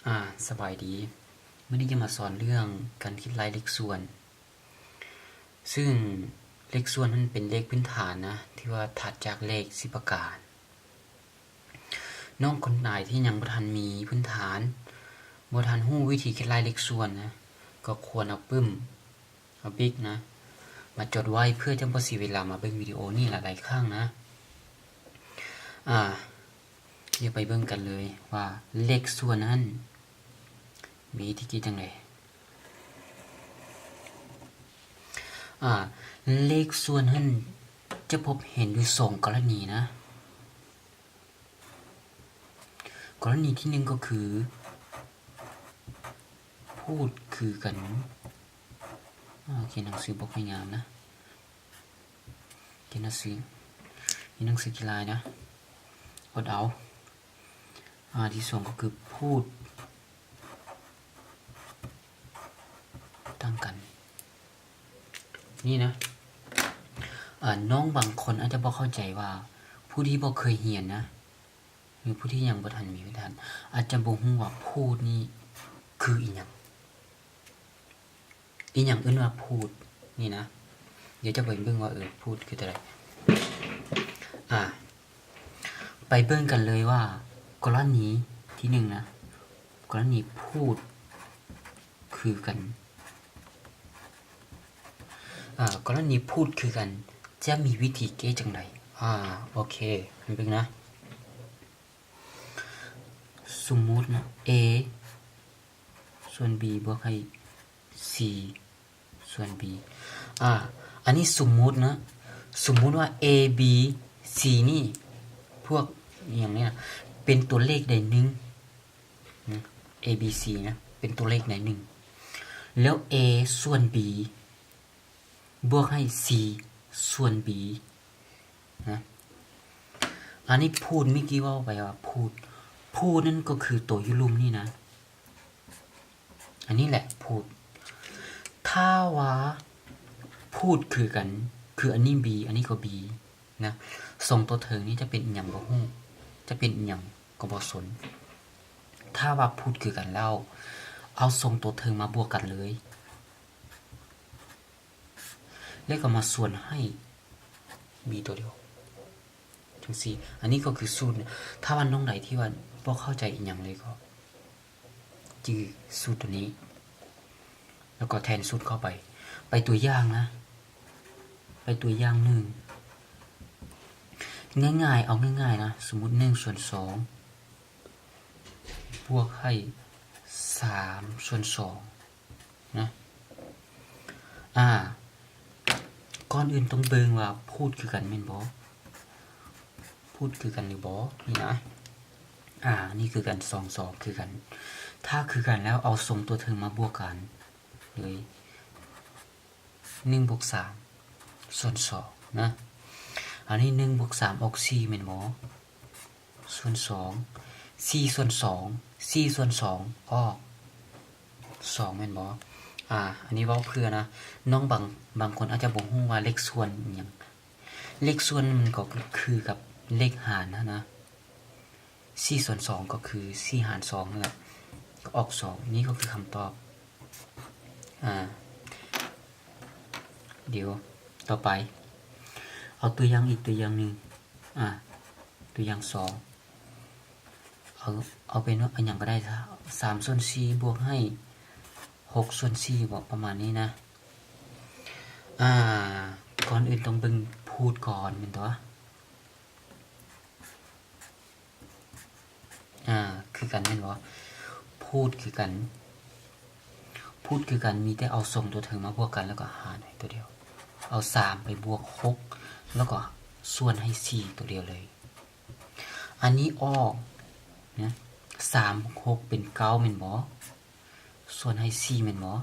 ອາ ສະບາຍດີ. ມື້ນີ້ຈະມາສອນເລື່ອງການຄິດໄລ່ເລກສ່ວນ. ຊຶ່ງເລກສ່ວນນັ້ນເປັນເລກພື້ນຖານນະ ທີ່ວ່າຖັດຈາກເລກສິບປະການ. ນ້ອງຄົນໃດທີ່ຍັງບໍ່ທັນມີພື້ນຖານ, ບໍ່ທັນຮູ້ວິທີຄິດໄລ່ເລກສ່ວນນະ, ກໍຄວນເອົາປຶ້ມ, ເອົາບິກນະ ມາຈົດໄວ້ ເພື່ອຈະບໍ່ເສຍເວລາມາເບິ່ງວິດີໂອນີ້ຫຼາຍໆຄັ້ງນະ. ອາ ດຽວໄປເບິ່ງກັນເລີຍວ່າເລກສ່ວນນັ້ນມີທີ່ຄິດຈັ່ງໃດ. ອາ ເລກສ່ວນຫັ້ນຈະພົບເຫັນຢູ່ສອງກໍລະນີນະ. ກໍລະນີທີໜຶ່ງກໍຄື ພູດຄືກັນ. ອາ ຂຽນໜັງສືບໍ່ຄ່ອຍງາມນະ. ຂຽນໜັງສື, ຂຽນໜັງສືຂີ້ລ້າຍນະ. ອົດເອົາ. ອາ ທີສອງກໍຄືພູດຕ່າງກັນ. ນີ້ນະ, ອາ ນ້ອງບາງຄົນອາດຈະບໍ່ເຂົ້າໃຈວ່າ ຜູ້ທີ່ບໍ່ເຄີຍຮຽນນະ ຫຼື ຜູ້ທີ່ຍັງບໍ່ທັນມີພື້ນຖານ ອາດຈະບໍ່ຮູ້ວ່າພູດນີ້ຄືອີ່ຫຍັງ. ອີ່ຫຍັງເອີ້ນວ່າພູດນີ້ນະ. ດຽວຈະໄປເບິ່ງວ່າ ເອີ ພູດຄືຕົວໃດ. ອາ ໄປເບິ່ງກັນເລີຍວ່າ ກໍລະນີທີໜຶ່ງນະ, ກໍລະນີພູດຄືກັນ. ອາ ກໍລະນີພູດຄືກັນ ຈະມີວິທີແກ້ຈັ່ງໃດ? ອາ ໂອເຄ ເບິ່ງນະ. ສົມມຸດນະ A ສ່ວນ B ບວກໃຫ້ C ສ່ວນ B. ອາ ອັນນີ້ສົມມຸດນະ, ສົມມຸດວ່າ A B C ນີ້ ພວກອີ່ຫຍັງນີ້ນະ ເປັນຕົວເລກໃດໜຶ່ງນະ, A B C ນະ ເປັນຕົວເລກໃດໜຶ່ງ ແລ້ວ A ສ່ວນ B ບວກໃຫ້ C ສ່ວນ B ນະ. ອັນນີ້ພູດ ເມື່ອກີ້ເວົ້າໄປວ່າພູດ, ພູດນັ້ນກໍຄືໂຕຢູ່ລຸ່ມນີ້ນະ. ອັນນີ້ແຫຼະພູດ. ຖ້າວ່າພູດຄືກັນ ຄືອັນນີ້ B ອັນນີ້ກໍ B ນະ, ສອງຕົວເທິງນີ້ຈະເປັນອີ່ຫຍັງບໍ່ຮູ້, ຈະເປັນອີ່ຫຍັງກໍບໍ່ສົນ. ຖ້າວ່າພູດຄືກັນແລ້ວ ເອົາສອງຕົວເທິງມາບວກກັນເລີຍ ແລ້ວກໍມາສ່ວນໃຫ້ B ຕົວດຽວ ຈັ່ງຊີ້. ອັນນີ້ກໍຄືສູດ. ຖ້າວ່ານ້ອງໃດທີ່ວ່າບໍ່ເຂົ້າໃຈອີ່ຫຍັງເລີຍ ກໍຈື່ສູດຕົວນີ້ ແລ້ວກໍແທນສູດເຂົ້າໄປ. ໄປຕົວຢ່າງນະ, ໄປຕົວຢ່າງໜຶ່ງ ງ່າຍໆ ເອົາງ່າຍໆນະ, ສົມມຸດ ໜຶ່ງສ່ວນສອງ ບວກໃຫ້ສາມສ່ວນສອງນະ. ອາ ກ່ອນອື່ນຕ້ອງເບິ່ງວ່າພູດຄືກັນແມ່ນບໍ່? ພູດຄືກັນຫຼືບໍ່? ນີ້ນະ. ອາ ນີ້ຄືກັນ, ສອງ ສອງ ຄືກັນ. ຖ້າຄືກັນແລ້ວ ເອົາສອງຕົວເທິງມາບວກກັນເລີຍ. ໜຶ່ງບວກສາມສ່ວນສອງນະ. ອັນນີ້ໜຶ່ງບວກສາມອອກສີ່ແມ່ນບໍ່? ສ່ວນສອງ. ສີ່ສ່ວນສອງ, ສີ່ສ່ວນສອງອອກສອງແມ່ນບໍ່? ອາ ອັນນີ້ເວົ້າເພື່ອນະ, ນ້ອງບາງ, ບາງຄົນອາດຈະບໍ່ຮູ້ວ່າເລກສ່ວນອີ່ຫຍັງ. ເລກສ່ວນມັນກໍຄືກັບເລກຫານຫັ້ນນະ. ສີ່ສ່ວນສອງກໍຄືສີ່ຫານສອງນັ້ນແຫຼະ ກໍອອກສອງ. ນີ້ກໍຄືຄຳຕອບ. ອາ ດຽວຕໍ່ໄປ ເອົາຕົວຢ່າງອີກຕົວຢ່າງໜຶ່ງ. ອາ ຕົວຢ່າງສອງ ເອົາ, ເອົາເປັນວ່າ ອັນຫຍັງກໍໄດ້ ສາມສ່ວນສີ່ບວກໃຫ້ຫົກສ່ວນສີ່ບໍ ປະມານນີ້ນະ. ອາ ກ່ອນອື່ນຕ້ອງເບິ່ງພູດກ່ອນແມ່ນຕົວະ. ອາ ຄືກັນແມ່ນບໍ່? ພູດຄືກັນ, ພູດຄືກັນ ມີແຕ່ເອົາສອງຕົວເທິງມາບວກກັນ ແລ້ວກໍຫານໃຫ້ຕົວດຽວ. ເອົາສາມໄປບວກຫົກ ແລ້ວກໍສ່ວນໃຫ້ສີ່ຕົວດຽວເລີຍ. ອັນນີ້ອອກນະ ສາມບວກຫົກເປັນເກົ້າແມ່ນບໍ່? ສ່ວນໃຫ້ສີ່ແມ່ນບໍ່?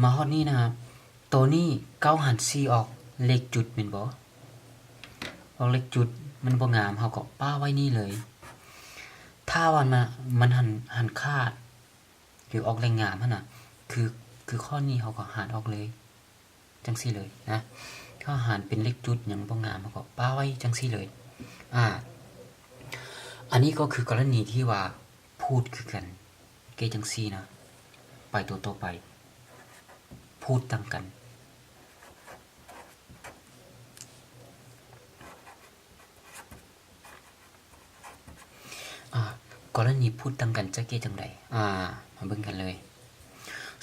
ມາຮອດນີ້ນະ ໂຕນີ້ເກົ້າຫານສີ່ອອກເລກຈຸດແມ່ນບໍ່? ອອກເລກຈຸດ ມັນບໍ່ງາມ ເຮົາກໍປະໄວ້ນີ້ເລີຍ. ຖ້າວ່າມາ ມັນຫັນ, ຫັນຄ່າ ຫຼື ອອກເລກງາມຫັ້ນນະ ຄື, ຄືຂໍ້ນີ້ເຮົາກໍຫານອອກເລີຍ ຈັ່ງຊີ້ເລີຍນະ. ຖ້າຫານເປັນເລກຈຸດຫຍັງບໍ່ງາມ ເຮົາກໍປະໄວ້ຈັ່ງຊີ້ເລີຍ. ອາ ອັນນີ້ກໍຄືກໍລະນີທີ່ວ່າ ພູ ພູດຄືກັນ ແກ້ຈັ່ງຊີ້ນະ. ໄປຕົວຕໍ່ໄປ ພູດຕ່າງກັນ. ອາ ກໍລະນີພູດຕ່າງກັນຈະແກ້ຈັ່ງໃດ? ອາ ມາເບິ່ງກັນເລີຍ.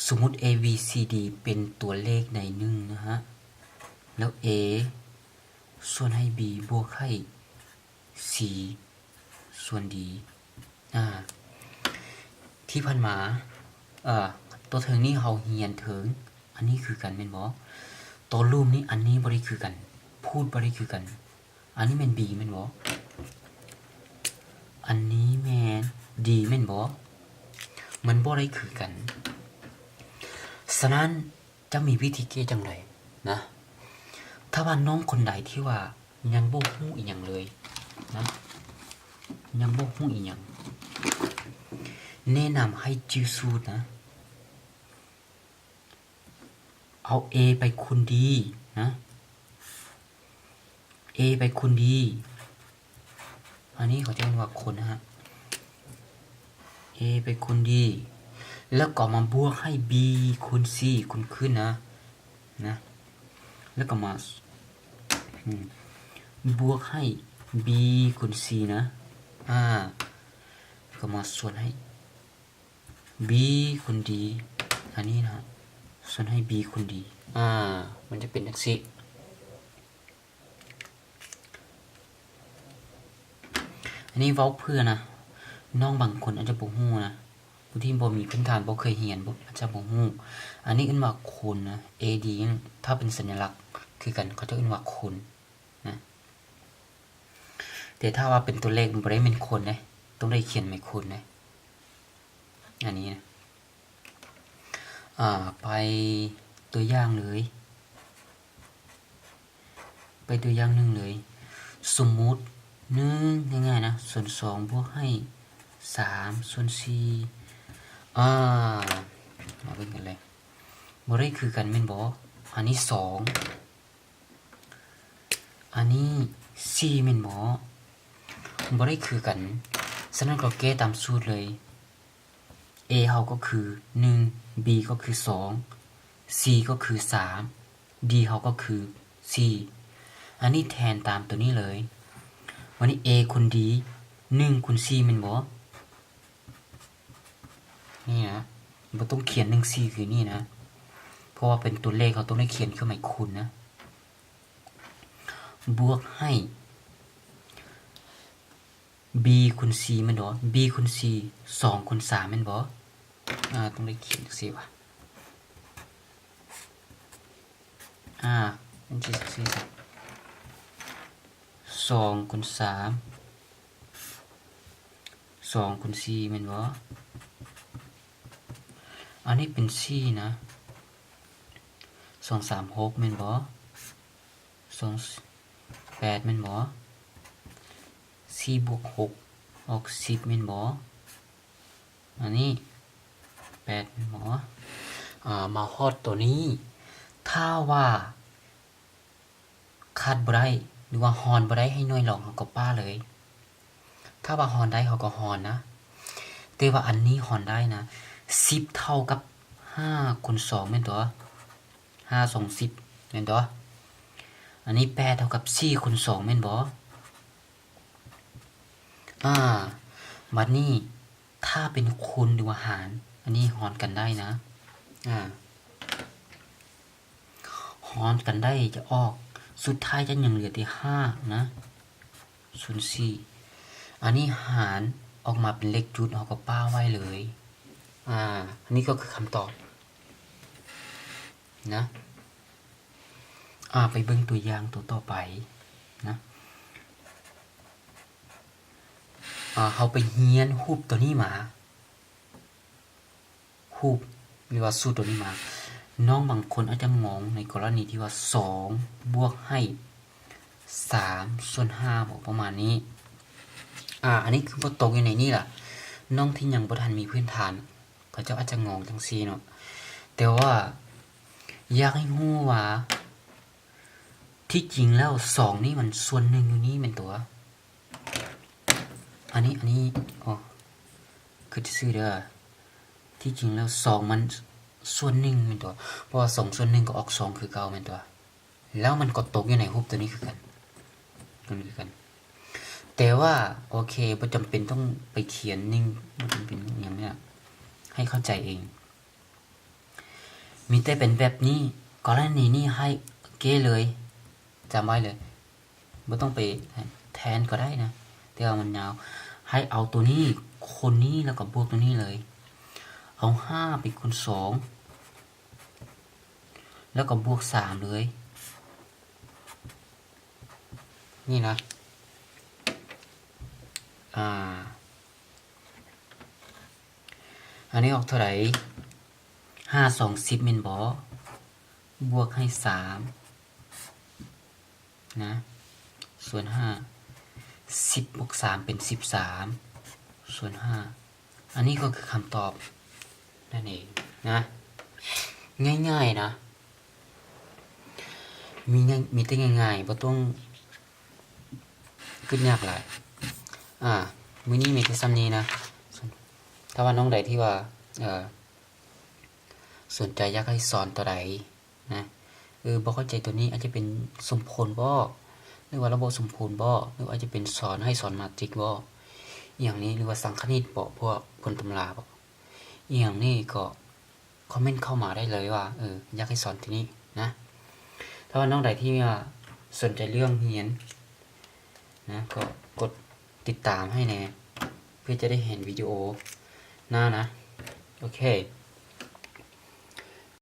ສົມມຸດ A B C D ເປັນຕົວເລກໃນໜຶ່ງນະຮະ ແລ້ວ A ສ່ວນໃຫ້ B ບວກໃຫ້ C ສ່ວນ D. ອາ ທີ່ຜ່ານມາ ເອີ ຕົວເທິງນີ້ເຮົາຮຽນເຖິງ ອັນນີ້ຄືກັນແມ່ນບໍ່? ຕົວລຸ່ມນີ້ ອັນນີ້ບໍ່ໄດ້ຄືກັນ ພູດບໍ່ໄດ້ຄືກັນ. ອັນນີ້ແມ່ນ B ແມ່ນບໍ່? ອັນນີ້ແມ່ນ D ແມ່ນບໍ່? ມັນບໍ່ໄດ້ຄືກັນ. ສະນັ້ນ ຈະມີວິທີແກ້ຈັ່ງໃດນະ? ຖ້າວ່ານ້ອງຄົນໃດທີ່ວ່າຍັງບໍ່ຮູ້ອີ່ຫຍັງເລີຍນະ ຍັງບໍ່ຮູ້ອີ່ຫຍັງ ແນະນຳໃຫ້ຈື່ສູດນະ ເອົາ A ໄປຄູນ D ນະ A ໄປຄູນ D ອັນນີ້ເຂົາຈະເອີ້ນວ່າຄູນນະຮະ A ໄປຄູນ D ແລ້ວກໍມາບວກໃຫ້ B ຄູນ C ຄູນຂຶ້ນນະ ນະ ແລ້ວກໍມາ ອືມ ບວກໃຫ້ B ຄູນ C ນະ ອາ ແລ້ວກໍມາສ່ວນໃຫ້ B ຄູນ D ອັນນີ້ນະ ສ່ວນໃຫ້ B ຄູນ D ອາ ມັນຈະເປັນຈັ່ງຊີ້. ອັນນີ້ເວົ້າເພື່ອນະ ນ້ອງບາງຄົນອາດຈະບໍ່ຮູ້ນະ ຜູ້ທີ່ບໍ່ມີພື້ນຖານ ບໍ່ເຄີຍຮຽນ ບໍ່ ອາດຈະບໍ່ຮູ້. ອັນນີ້ເອີ້ນວ່າຄູນນະ A D ນັ້ນ ຖ້າເປັນສັນຍະລັກຄືກັນ ເຂົາເຈົ້າເອີ້ນວ່າຄູນນະ. ແຕ່ຖ້າວ່າເປັນຕົວເລກ ມັນບໍ່ໄດ້ແມ່ນຄູນເດ້ ຕ້ອງໄດ້ຂຽນແມ່ນຄູນເດ້ ອັນນີ້ນະ. ອາ ໄປຕົວຢ່າງເລີຍ ໄປຕົວຢ່າງໜຶ່ງເລີຍ. ສົມມຸດ ໜຶ່ງ ງ່າຍໆນະ ສ່ວນສອງບວກໃຫ້ສາມສ່ວນສີ່ ອາ ມາເບິ່ງກັນເລີຍ ບໍ່ໄດ້ຄືກັນແມ່ນບໍ່? ອັນນີ້ສອງ ອັນນີ້ສີ່ແມ່ນບໍ່? ບໍ່ໄດ້ຄືກັນ. ສະນັ້ນກໍແກ້ຕາມສູດເລີຍ. A ເຮົາກໍຄືໜຶ່ງ, B ກໍຄືສອງ, C ກໍຄືສາມ, D ເຮົາກໍຄືສີ່. ອັນນີ້ແທນຕາມໂຕນີ້ເລີຍ. ວັນນີ້ A ຄູນ D ໜຶ່ງຄູນສີ່ແມ່ນບໍ່? ນີ້ນະ, ບໍ່ຕ້ອງຂຽນໜຶ່ງສີ່ຄືນີ້ນະ, ເພາະວ່າເປັນຕົວເລກ ເຮົາຕ້ອງໄດ້ຂຽນເຄື່ອງໝາຍຄູນນະ. ບວກໃຫ້ B ຄູນ C ແມ່ນບໍ່? B ຄູນ C ສອງຄູນສາມແມ່ນບໍ່? ອາ ຕ້ອງໄດ້ຂຽນຈັ່ງຊີ້ຫວາ? ອາ ຈັ່ງຊີ້ ສອງຄູນສາມ ສອງຄູນສີ່ແມ່ນບໍ່? ອັນນີ້ເປັນສີ່ນະ, ສອງສາມຫົກແມ່ນບໍ່? ສອງແປດແມ່ນບໍ່? ສີ່ບວກຫົກອອກສິບແມ່ນບໍ່? ອັນນີ້ແປດແມ່ນບໍ່? ອາ ມາຮອດໂຕນີ້ ຖ້າວ່າ ຄາດບໍ່ໄດ້ ຫຼືວ່າຮອນບໍ່ໄດ້ ໃຫ້ໜ່ວຍລອງເຮົາກໍປະເລີຍ. ຖ້າວ່າຮອນໄດ້ເຮົາກໍຮອນນະ, ແຕ່ວ່າອັນນີ້ຮອນໄດ້ນະ. ສິບເທົ່າກັບຫ້າຄູນສອງແມ່ນຕົວະ? ຫ້າສອງສິບແມ່ນຕົວະ? ອັນນີ້ແປດເທົ່າກັບສີ່ຄູນສອງແມ່ນບໍ່? ອາ ບັດນີ້ ຖ້າເປັນຄູນ ຫຼືວ່າຫານ ອັນນີ້ຮອນກັນໄດ້ນະ, ອາ ຮອນກັນໄດ້ຈະອອກ ສຸດທ້າຍຈະຍັງເຫຼືອແຕ່ຫ້ານະ ສ່ວນສີ່. ອັນນີ້ຫານອອກມາເປັນເລກຈຸດ ເຮົາກໍປະໄວ້ເລີຍ. ອາ ອັນນີ້ກໍຄືຄຳຕອບນະ. ອາ ໄປເບິ່ງຕົວຢ່າງຕົວຕໍ່ໄປນະ. ອາ ເຮົາໄປຮຽນຮູບຕົວນີ້ມາ, ຮູບ ຫຼືວ່າສູດຕົວນີ້ມາ. ນ້ອງບາງຄົນອາດຈະງົງໃນກໍລະນີທີ່ວ່າ ສອງບວກໃຫ້ສາມສ່ວນຫ້າບໍ ປະມານນີ້. ອາ ອັນນີ້ຄືບໍ່ຕົກຢູ່ໃນນີ້ລະ. ນ້ອງທີ່ຍັງບໍ່ທັນມີພື້ນຖານ ເຂົາເຈົ້າອາດຈະງົງຈັ່ງຊີ້ເນາະ, ແຕ່ວ່າຢາກໃຫ້ຮູ້ວ່າ ທີ່ຈິງແລ້ວ ສອງນີ້ມັນສ່ວນໜຶ່ງຢູ່ນີ້ແມ່ນຕົວະ? ອັນນີ້ ອັນນີ້ ອໍ ເຄ ຄິດຊື່ໆເດີ ທີ່ຈິງແລ້ວສອງມັນສ່ວນໜຶ່ງແມ່ນຕົວະ ເພາະວ່າສອງສ່ວນໜຶ່ງກໍອອກສອງຄືເກົ່າແມ່ນຕົວະ ແລ້ວມັນກໍຕົກຢູ່ໃນຮູບຕົວນີ້ຄືກັນ ຕົວນີ້ຄືກັນ ແຕ່ວ່າ ໂອເຄ ບໍ່ຈຳເປັນຕ້ອງໄປຂຽນໜຶ່ງ ບໍ່ຈຳເປັນຫຍັງນີ້ ໃຫ້ເຂົ້າໃຈເອງ ມີແຕ່ເປັນແບບນີ້ ກໍລະນີນີ້ໃຫ້ແກ້ເລີຍ ຈຳໄວ້ເລີຍ ບໍ່ຕ້ອງໄປແທນກໍໄດ້ນະ ແຕ່ວ່າມັນຍາວ ໃຫ້ເອົາຕົວນີ້ ຄົນນີ້ ແລ້ວກໍບວກຕົວນີ້ເລີຍ ເອົາຫ້າໄປຄູນສອງ ແລ້ວກໍບວກສາມເລີຍ ນີ້ນະ ອ່າ ອັນນີ້ອອກເທົ່າໃດ? ຫ້າສອງສິບແມ່ນບໍ່? ບວກໃຫ້ສາມນະ ສ່ວນຫ້າ ສິບບວກສາມເປັນສິບສາມ ສ່ວນຫ້າ ອັນນີ້ກໍຄືຄຳຕອບນັ້ນເອງນະ ງ່າຍໆນະ ມີງ່າຍ ມີແຕ່ງ່າຍໆ ບໍ່ຕ້ອງຄິດຍາກຫຼາຍ ອ່າ ມື້ນີ້ມີແຕ່ສ່ຳນີ້ນະ ຖ້າວ່ານ້ອງໃດທີ່ວ່າ ເອີ ສົນໃຈຢາກໃຫ້ສອນຕົວໃດ ນະ ເອີ ບໍ່ເຂົ້າໃຈຕົວນີ້ ອາດຈະເປັນສົມຜົນບໍ ຫຼືວ່າລະບົບສົມຜົນບໍ ຫຼືອາດຈະເປັນສອນ ໃຫ້ສອນມາຕຣິກບໍ ອີ່ຫຍັງນີ້ ຫຼືວ່າສັງຄະນິດບໍ ພວກເບິ່ງຕຳລາບໍ ອີ່ຫຍັງນີ້ກໍຄອມເມັນເຂົ້າມາໄດ້ເລີຍວ່າ ເອີ ຢາກໃຫ້ສອນຕົວນີ້ນະ ຖ້າວ່ານ້ອງໃດທີ່ວ່າສົນໃຈເລື່ອງຮຽນນະ ກໍກົດຕິດຕາມໃຫ້ແດ່ ເພື່ອຈະໄດ້ເຫັນວິດີໂອໜ້ານະ ໂອເຄ.